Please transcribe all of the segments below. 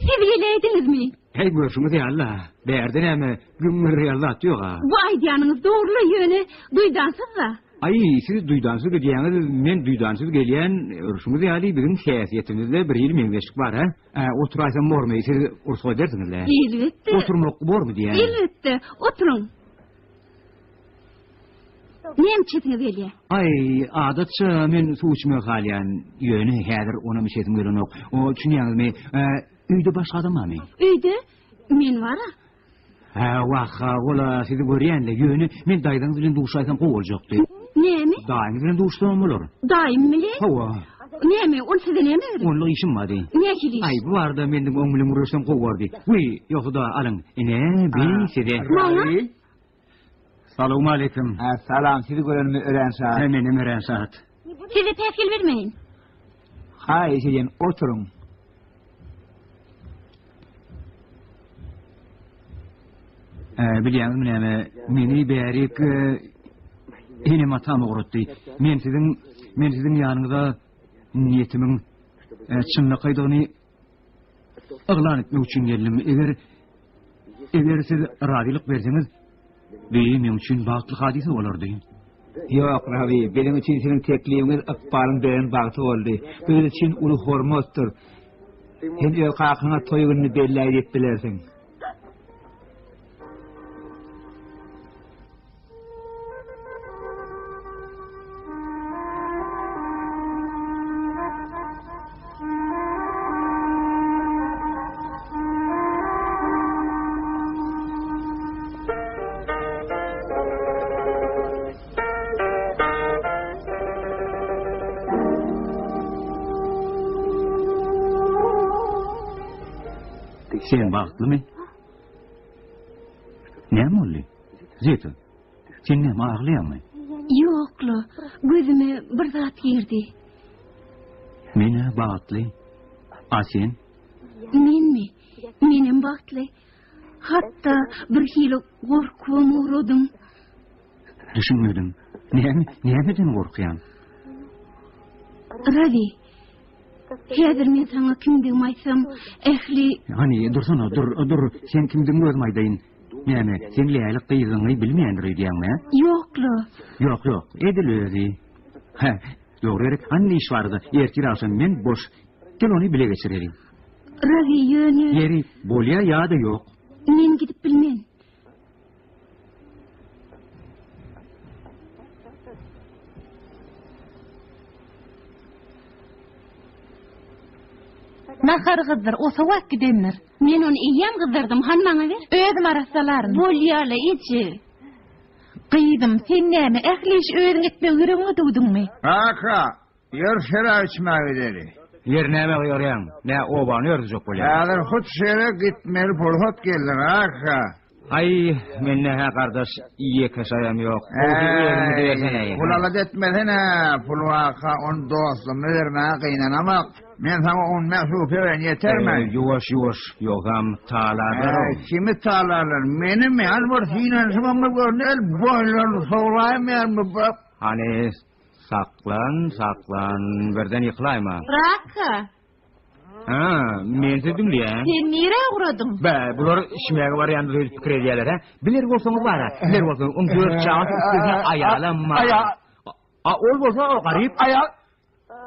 Siz geläýdiňizmi? Heý, görşüňiz ýaly-la, bärde näme, güňňür ýaly zat ýog-a. Bu aýdýanyňyz dogry-la, ýöne duýdansyz-da. Aý, siz duýdansyz gidýäňiz, men duýdansyz gelýän, görşüňiz ýaly, biziň häsiýetimizde bir hili meňzeşlik bar, hä? Ä, oturaýsam bormy, siz rugsat edersiňiz-le? Elbetde. Oturmak bormy diýýän? Elbetde, oturyň. Näme içesiňiz gelýär? Aý, adatça men suw içmegi halýan, ýöne häzir onam içesim gelenok. O, düşünýäňizmi, öýde başga adam barmy? Öýde men bar-a. Hä, wah-ha, ol-a sizi görýän-le, ýöne men daýzaňyz bilen duşaýsam gowy boljakdy. Näme? Daýyňyz bilen duşsamam bolar. Daýym bilen? Hawa. Näme, ol size näme gerek? Onluk işim bardy. Nähili iş? Aý, bu barada meniň oň bilen gürleşsem gowy bordy. Wiý, ýogsa-da alyň. Ine, bi size. Maňa? Salowmaleýkim. Hä, salam, sizi görenime örän şat. Hä, menem örän şat. Size päsgel bermäýin. Haýyş edýän, oturyň. Hä, bilýäňizmi näme, meni bärik enem-atam ugratdy. Men siziň, men siziň ýanyňyza niýetimiň çynlakaýdygyny yglan etmek üçin geldim. Eger, eger siz razylyk berseňiz, bu meň üçin bagtly hadysa bolardy. Ýok, Rabi, biziň üçin siziň teklibiňiz ykbalyň beren bagty boldy. Bu biz üçin uly hormatdyr. Sen öz kakaňa toý gününi belläý diýip bilersiň. Sen bagtlymy? Näme boldy? Zeta, sen näme aglaýaňmy? Ýok-la, gözüme bir zat girdi. Men-ä bagtly. A sen? Menmi? Menem bagtly. Hatda bir hili gorkubam ugradym. Düşünmedim. Näme, nämeden gorkýaň? Rawi, häzir men saňa kimdigimi aýtsam, ähli... Hany, dursana, dur, dur, sen kimdigiňi özüm aýdaýyn. Näme, sen lälik gyzyňy bilmeýändir öýdýäňmi, hä? Ýok-la. Ýok, ýok, edil özi. Hä, dogry gerek, hany iş barada, ertir agşam men boş. Gel ony bile geçireliň. Rawi, ýöne... Ýeri, bolýa ýa-da ýok. Men gidip bilmen. Nahar gyzdyr, o sowap gidendir. Men ony eýýäm gyzdurdym, hany maňa ber. Özüm arassalaryn. Bolýa-la, eje. Gyzym, sen näme, ähli işi özüň etmegi ýüregiňe düwdüňmi? Kaka, ýör şerap içmäge gideli. Ýeri nämä gygyrýaň? Nä obany ördüjek bolýaň? Häzir hut şere gitmeli pursat geldi, kaka. Aý, mende-hä gardaş ýeke şaýam ýok. Gowusy özüňi bersene. Pul alada etmesene, pul waka ony dostuma bermäge gynanamok. Men saňa 15 rupiýa beren ýetermi? Ýuwaş, ýuwaş, ýogsam talarlar. Kimi talarlar? Menimi? Hany bir synanyşybam bir görün, el boýunlaryny sowlaýmaýarmy? Hany, saklan, saklan, birden ýykylaýma. Raka! Ha, men sizi diňleýän. Sen nirä ugradyň? Bä, bular içmäge barýandyr öýdüp pikir edýärler, hä? Biler bolsaňyz bar-a, biler bolsaňyz, oň dört çagasy üstesine aýalam bar. Aýal. A ol bolsa o garyp. Aýal.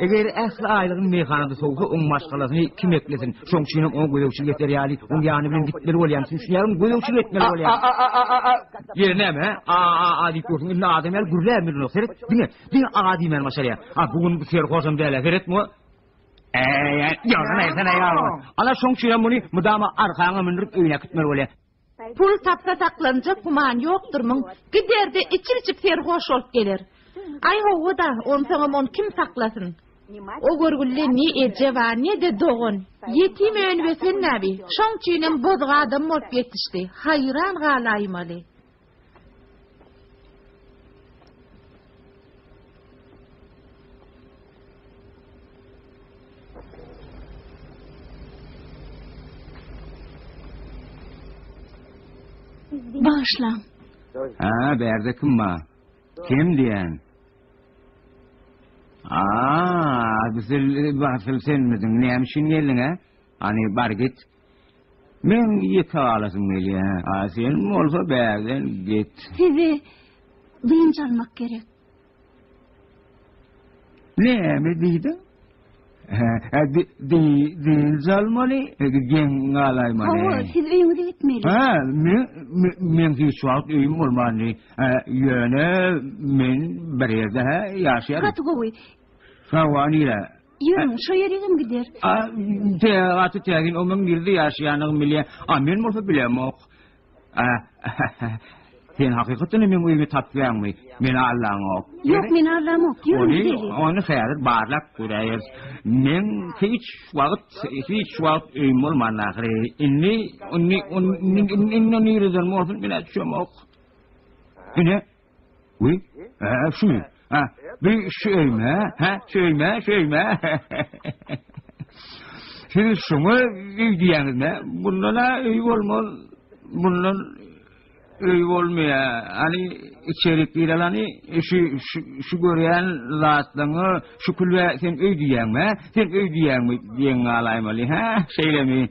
Eger ähli aýlygyny meýhanada sowsa, oň maşgalasyny kim eklesin? Şoň üçinem oňa gözegçilik eder ýaly, oň ýany bilen gitmeli bolýan. Düşünýäňmi? Gözegçilik etmeli bolýan. A, a, a, a, a. Ýeri näme, hä? A, a, a diýip dursuň. Indi adam ýaly gürläp bilenok. Seret, diňe, diňe a diýmäni başarýar. A bu gün bu serhoşam däl-ä. Seret muňa. Eý, ýalan aýtsana ýalan. Ana şoň üçinem muny mydama arkaňa mündürip öýüne äkitmeli bolýar. Pul tapsa saklanjak gumany ýokdur muň. Gider-de içip-içip serhoş bolup geler. Aý hawa-da, onsoňam ony kim saklasyn? O görgülde ne eje bar, ne-de dogan. Ýetim önüp-ösen näbi. Şoň üçinem bozuk adam bolup ýetişdi. Haýran galaýmaly. Bagyşlaň. Hä, bärde kim bar? Kim diýen? Aa, Abysyl, Basyl senmidiň? Näme üçin geldiň, hä? Hany, bar git. Meň ýeke galasym gelýä. A sen bolsa bärden git. Size dynç almak gerek. Näme diýdiň? Dynç almaly, geň galaýmaly. Hawa, siz öýüňize gitmeli. Hä, men meň hiç wagt öýüm bolmandy. Ýöne men bir ýerde hä ýaşaýaryn. Gaty gowy. Hawa, nire? Ýörüň, şo ýerigem gider. A, te, gaty tägin, o meň nirede ýaşaýanymy bilýär. A men bolsa bilemok. A, sen hakykatdan hem meň öýümi tapýaňmy? Meni aldaňok. Ýok, men aldamok. Ýörüň Ony, gideli. ony häzir barlap göräýeris. Meň hiç wagt, hiç wagt öýüm bolman ahyry. Indi, indi, indi, indi, indi nireden bolsun, men-ä düşemok. Ine, Wiý, hä, şu, hä, bi şu öýme, hä, şu öýme, şu öýme. Siz şuňa öý diýýäňizmi? Bundan-a öý bolmaz, bundan öý bolmaýar. Hany içerik girelany, şu, şu, şu görýän zatlaryňa şu külbä sen öý diýýäňmi, hä? Sen öý diýýäňmi diýen galaýmaly, hä? Şeýlemi?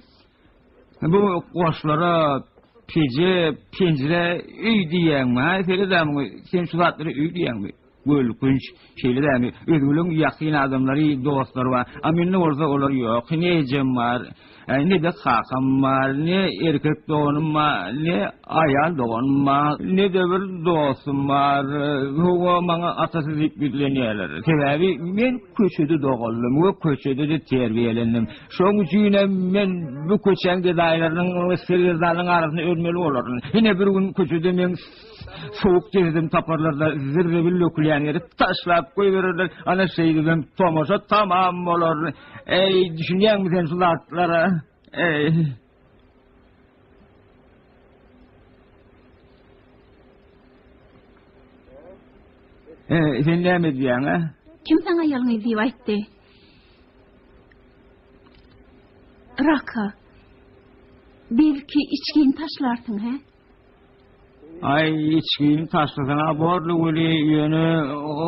Bu goşlara peje, penjire öý diýýäňmi, ha? Şeýle dämi? Sen şu zatlary öý diýýäňmi? Gülkünç, şeýle dämi? Özgüliň ýakyn adamlary, dostlary bar. A mende bolsa olar ýok. Ne ejem bar, ne-de kakam bar, ne erkek doganym bar, ne aýal doganym bar, ne-de bir dostum bar. Hawa, maňa atasyz diýip ýüzlenýärler. Sebäbi men köçede doguldym we köçede-de terbiýelendim. Şoň üçinem men bu köçäň gedaýlarynyň we sergezdanlaryň arasynda ölmeli bolaryn. Ine bir gün köçede meň sowuk jesedimi taparlar-da, zir-zibil dökülýän ýere taşlap goýbererler. Ana şeýdibem tomaşa tamam bolar. Eý, düşünýäňmi sen şu zatlara? Eý. Eý, sen näme edýäň, a? Kim saňa ýalňyz diýip aýtdy? Raka. Belki içgini taşlarsyň, hä? Aý, içgini taşlasaň-a borly weli, ýöne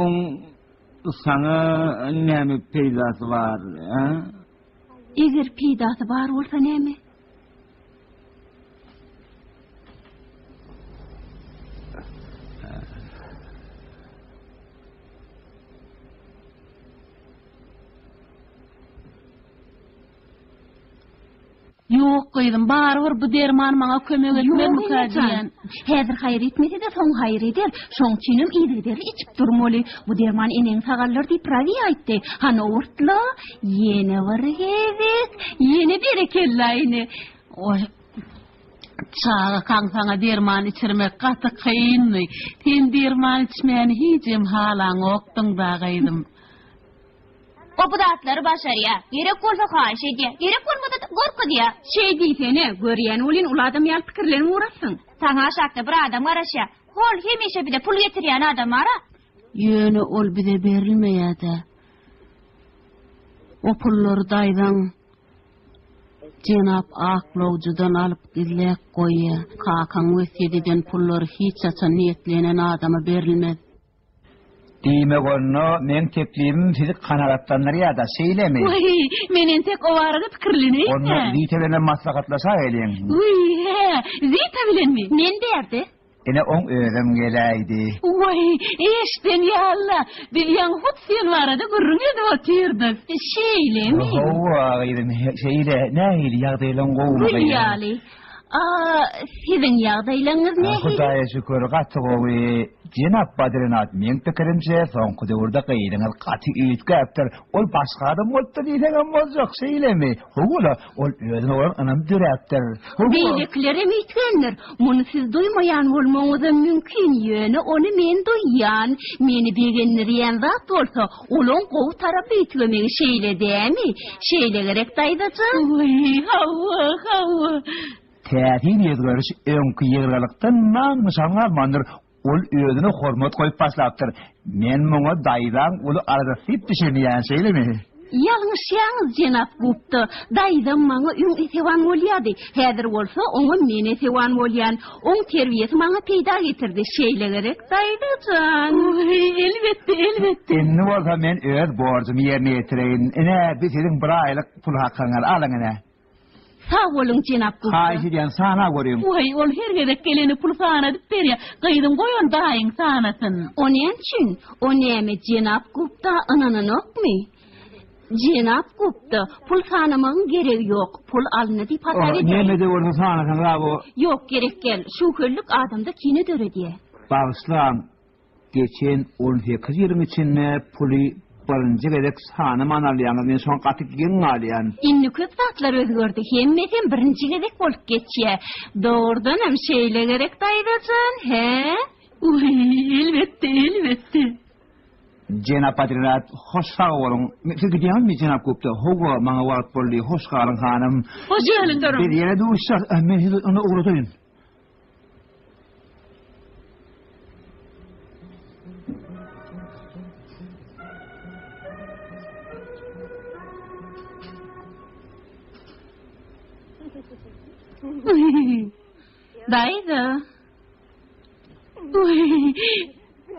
oň saňa näme peýdasy bar, hä? Eger peýdasy bar bolsa näme? Ýok gyzym, barybir bu derman maňa kömek etmezmikä diýýän. Häzir haýyr etmese-de, soň haýyr eder. Şoň üçinem yzygiderli içip durmaly. Bu derman eneňi sagaldyr diýip Rawiýa aýtdy. Hany owurtla, ýene bir gezek, ýene berekella ene. Oý, çagakaň saňa derman içirmek gaty kyndy. Sen derman içmäni hijem halaňokdyň-da gyzym. O bu zatlary başarýar. Gerek bolsa haýyş edýär, gerek bolmasa-da gorkuzýar. Şeý diýsene, görýän welin uly adam ýaly pikirlenip ugrapsyň. Saňa aşakda bir adam garaşýar. Hol, hemişe bize pul getirýän adam bar-a. Ýöne ol bize berilmeýär-dä. O pullary daýzaň jenap aklawjydan alyp gizläp goýýar. Kakaň wesýet eden pullary hiç haçan niýetlenen adama berilmez. Diýmek onda meň teklibim sizi kanagatlandyrýar-da, şeýlemi? Wiý, men entek o barada pikirleneýin-dä. Onda Zita bilenem maslahatlaşaýalyň. Wiý, hä, Zita bilenmi? Men bärde. Ine, oň özem geläýdi. Wiý, eşden ýaly-la, biz ýaňy hut sen barada gürrüň edip otyrdyk. Şeýlemi? Hawa, gyzym, şeýle. Nähili, ýagdaýlaň gowumy, Gül gyzym? ýaly. A, siziň ýagdaýlaryňyz nähili? Hudaýa şükür, gaty gowy. Jenap Badrenat, meň pikirimçe, soňky döwürde gyzyňyz gaty üýtgäpdir. Ol başga adam bolupdyr diýseňem boljak, şeýlemi? Hawa-la, ol özüne bolan ynam döräpdir. Hawa. Beýlekilerem üýtgändir. Muny siz duýmaýan bolmagyňyzam mümkin, ýöne ony men duýýan. Meni begendirýän zat bolsa, olaň gowy tarapy üýtgemegi, şeýle dämi? Şeýle gerek, daýza jan? Wiý, hawa, hawa. Täsin özgeriş öňki ýygralykdan nam-nyşan galmandyr. Ol özüne hormat goýup başlapdyr. Men muňa daýzaň uly aladasy diýip düşünýän, şeýlemi? Ýalňyşýaňyz, jenap Gupta. Daýzam maňa öň esewan bolýardy. Häzir bolsa oňa men esewan bolýan. Oň terbiýesi maňa peýda getirdi. Şeýle gerek, daýza jan? Oý, elbetde, elbetde. Indi bolsa men öz borjumy ýerine ýetireýin. Ine, bi siziň bir aýlyk pul hakyňyz. Alyň, ine. Sag boluň, jenap Gupta. Haýyş edýän, sana görüň. Waý, ol her gezek geleni pul sanadyp berýär. Gyzym, goý ony daýyň sanasyn. O näme üçin? O näme, jenap Gupta ynananokmy? Jenap Gupta, pul sanamagyň geregi ýok. Pul alyndy diýip hasap edäýiň. Näme-de bolsa sanasaň, Rabo. Ýok, gerek däl. Şübhelilik adamda kine döredýär. Bagyşlaň, Geçen 18 ýylyň içinde puly birinji gezek sanaman alýaňyz, men şoňa gaty geň galýan. Indi köp zatlar özgerdi, hemmesem birinji gezek bolup geçýär. Dogrudanam şeýle gerek daýzajan, hä? Uý, elbetde, elbetde. Jenap Badrirat, hoş sag boluň. Siz gidýäňizmi, jenap Gupta? Hawa, maňa wagt boldy. Hoş galyň, hanym. Hoş galyň. Biz ýene duşuşarys. Men sizi onda ugradaýyn. Daýza.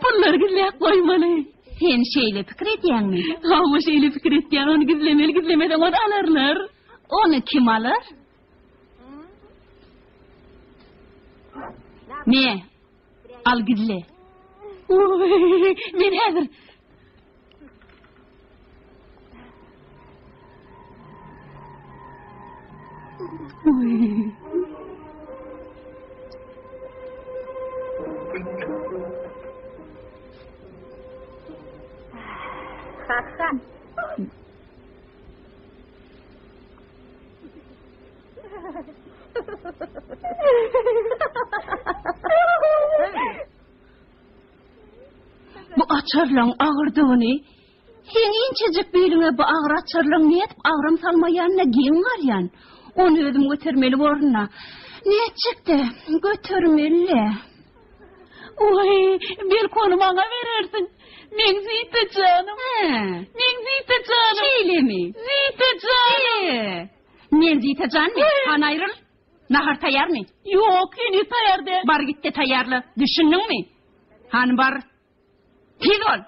Pullary gizläp goýmaly. Sen şeýle pikir edýäňmi? Hawa, şeýle pikir etýän. Ony gizlemeli, gizlemeseň ony alarlar. Ony kim alar? Me, al gizle. Oý, men häzir. Oý. Bu açarlaň agyrdygyny, seň inçejik biliňe bu agyr açarlaň nädip agram salmaýanyna geň galýan. Ony özüm götermeli borun-da. Nätjek-dä, götermeli-dä. Oý, belki ony maňa berersiň. Meň Zita janym. Meň Zita janym. Şeýlemi? Zita janym. Men Zita janmy? Hany aýryl. Nahar taýýarmy? Ýok, heniz taýýar däl. Bar git-de taýýarla. Düşündiňmi? Hany bar. Tiz bol.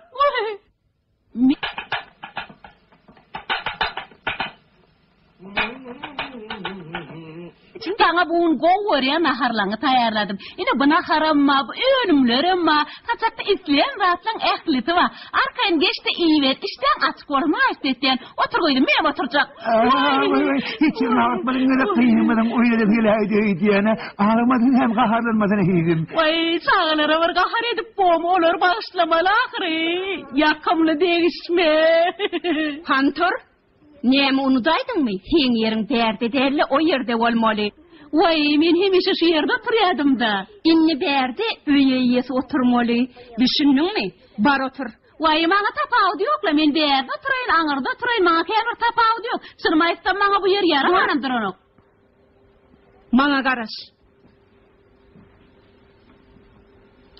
Saňa bu gün gowy görýän naharlaryňy taýýarladym. Ine bu naharam bar, bu önümlerem bar. Saçakda isleýän zatlaryň ählisi bar. Arkaýyn geç-de iýiber. Işdäň açyk bolsun, haýyşt etýän. Otur gyzym, menem oturjak. Hiç ýerine agytmadyň gezek gyzymyzyň oýuna geläýdi öýdýän-ä. Aglamasyn hem gaharlanmasyn hezim. Waý, çagalara bir gahar edip bormy, olary bagyşlamaly ahyry. Ýakymly degişme. Hany tur. Näme unudaýdyňmy? Seň ýeriň bärde däl-de, o ýerde bolmaly. Waý, men hemişe şu ýerde oturýadym-da. Indi bärde öý eýesi oturmaly. Düşündiňmi? Bar otur. Waý, maňa tapawudy ýok-la, men bärde oturaýyn, aňyrda oturaýyn, maňa kän bir tapawudy ýok. Çynymy aýtsam, maňa bu ýer ýaramanam duranok. Maňa garaş.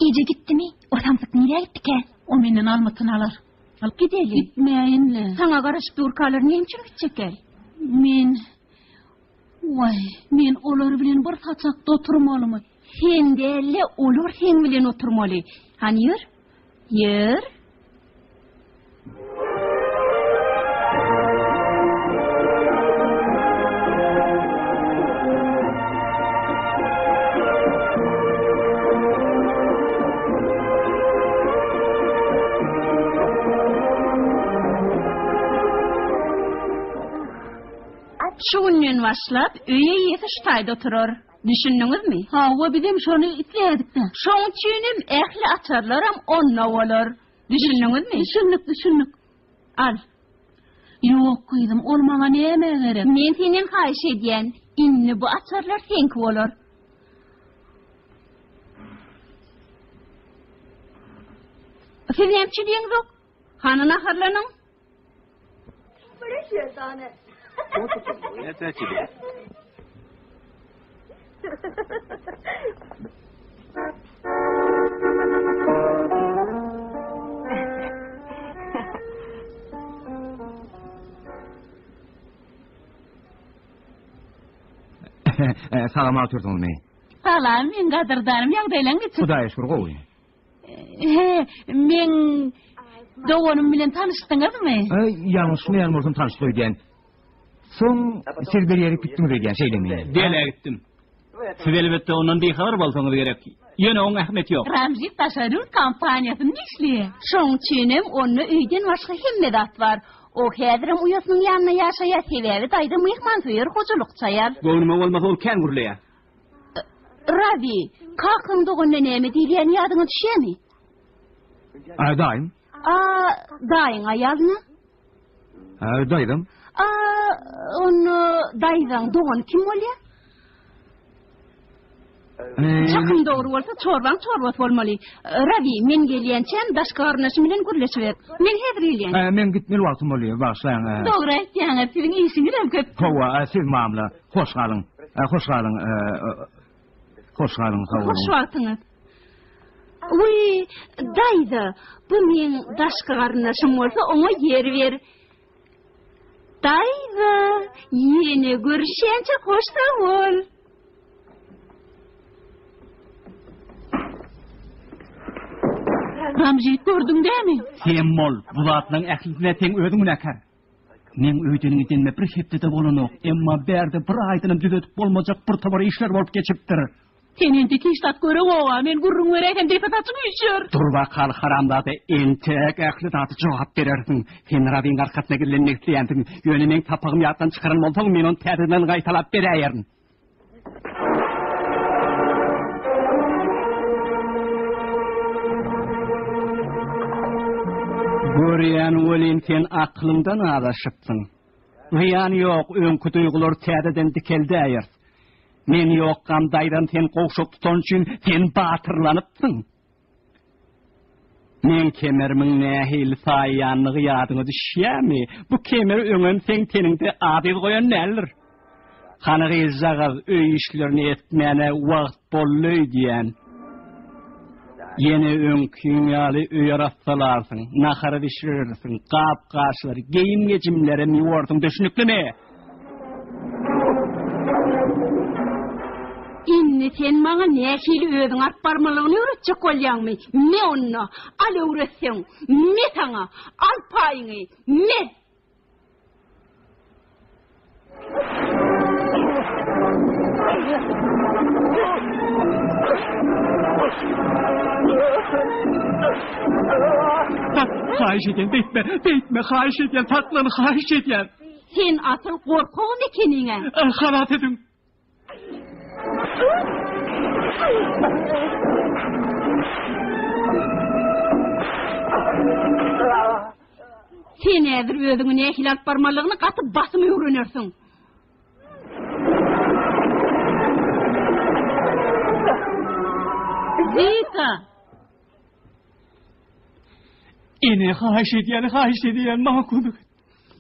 Eje gitdimi? O samsyk nirä gitdikä? O menden almytyny alar. Alyp gideli. Gitmäýin-le. Saňa garaşyp durkalar näme üçin gitjekler? Men Waý, men olar bilen bir saçakda oturmalymy? Sen däl-de, olar seň bilen oturmaly. Hany ýör? Ýör. Şu günden başlap öý eýesi şu taýda oturar. Düşündiňizmi? Hawa, bizem şony isleýärdik-dä. Şoň üçinem ähli açarlaram onda bolar. Düşündiňizmi? Düşündik, düşündik. Al. Ýok, gyzym, ol maňa nämä gerek? Men senden haýyş edýän, indi bu açarlar seňki bolar. Siz näme üçin diýeňzok? Hany naharlanyň? Salam otyrdyňyzmy? Salam, meň gadyrdanym, ýagdaýlaň niçik? Hudaýa şükür gowy. Meň doganym bilen tanyşdyňyzmy? Ýalňyşmaýan bolsam tanyşdyk öýdýän. Soň siz bir ýere gitdiňiz öýdýän, şeýlemi? Delä gitdim. Siz elbetde ondan bihabar bolsaňyz gerek. Ýöne oň ähmiýeti ýok. Ramjit daşary ýurt kompaniýasynda işleýär. Şoň üçinem onda öýden başga hemme zat bar. O häzirem uýasynyň ýanynda ýaşaýar, sebäbi daýza myhmansöýer hojalykçy aýal. Göwnüme bolmasa ol kän gürleýär. Rabi, kakaň doganyna näme diýilýäni ýadyňa düşýärmi? A, daýym. A, daýyň aýalyna? A, daýzam. A, onda daýzaň dogany kim bolýar? Çakym dogry bolsa, çorbaň çorbasy bolmaly. Rabi, men gelýänçäm daşky garyndaşym bilen gürleşiber. Men häzir gelýän. Ä, meň gitmeli wagtym bolýar, bagyşlaň. Dogry aýtýaňyz, siziň işiňizem köp. Hawa, siz mamla. Hoş galyň. Hoş galyň. Hoş galyň, sag boluň. Hoş wagtyňyz. Wiý, daýza, bu meň daşky garyndaşym bolsa, oňa ýer ber. Daýza, ýene görüşýänçä hoş sag bol. Ramjit gördüň dämi? Sem bol, bu zatlaryň ählisine seň özüň günäkär. Meň öýden gidenime bir hepde-de bolanok, emma bärde bir aýdanam düzedip bolmajak bir topar işler bolup geçipdir. Sen entek hiç zat göreňoga, men gürrüň beräýsem depe saçyň üýşer. Dur bakaly haramzada, entek ähli zady jogap berersiň. Sen Rabiň arkasyna gizlenmek isleýänsiň, ýöne meň sapagymy ýatdan çykaran bolsaň, men ony täzeden gaýtalap beräýerin. Görýän welin sen aklyňdan azaşypsyň. Zyýany ýok, öňki duýgulary täzeden dikeldäýeris. Men ýokkam daýzam sen gowşak tutan üçin sen batyrlanypsyň. Meň kemerimiň nähili saýýanlygy ýadyňa düşýärmi? Bu kemer öňem seň teniňde az yz goýan däldir. Hany gyzjagaz, öý işlerini etmäne wagt boldy öýdýän. Ýene öňkiň ýaly öý arassalarsyň, nahar bişirersiň, gap-gaçlary, geýim-gejimlerem ýuwarsyň, düşnüklimi? Indi sen maňa nähili özüňi alyp barmalygyny öwretjek bolýaňmy? Me onda, al öwretseň, me saňa, al paýyňy, me! Haýyş edýän, beýtme, beýtme, haýyş edýän, saklan, haýyş edýän. Sen asyl gorkagam ekeniň-ä. Halas ediň. Sen häzir özüňi nähili alyp barmalygyny gaty basym öwrenersiň. Zita! Ene, haýyş edýän, haýyş edýän, maňa kömek et.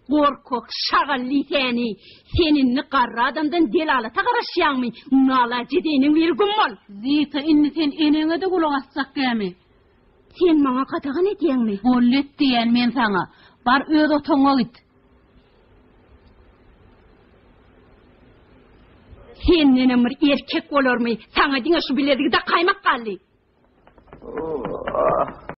Gorkak şagal liseni, sen indi garry adamdan delalata garaşýaňmy? Nalajedeýiniň biri güm bol! Zita, indi sen eneňe-de gulak asjak dämi? Sen maňa gadagan edýäňmi? Boldy et diýýän men saňa. Bar öz otagyňa git. Sendenem bir erkek bolarmy? Saňa diňe şu bilezigi dakaýmak galdy.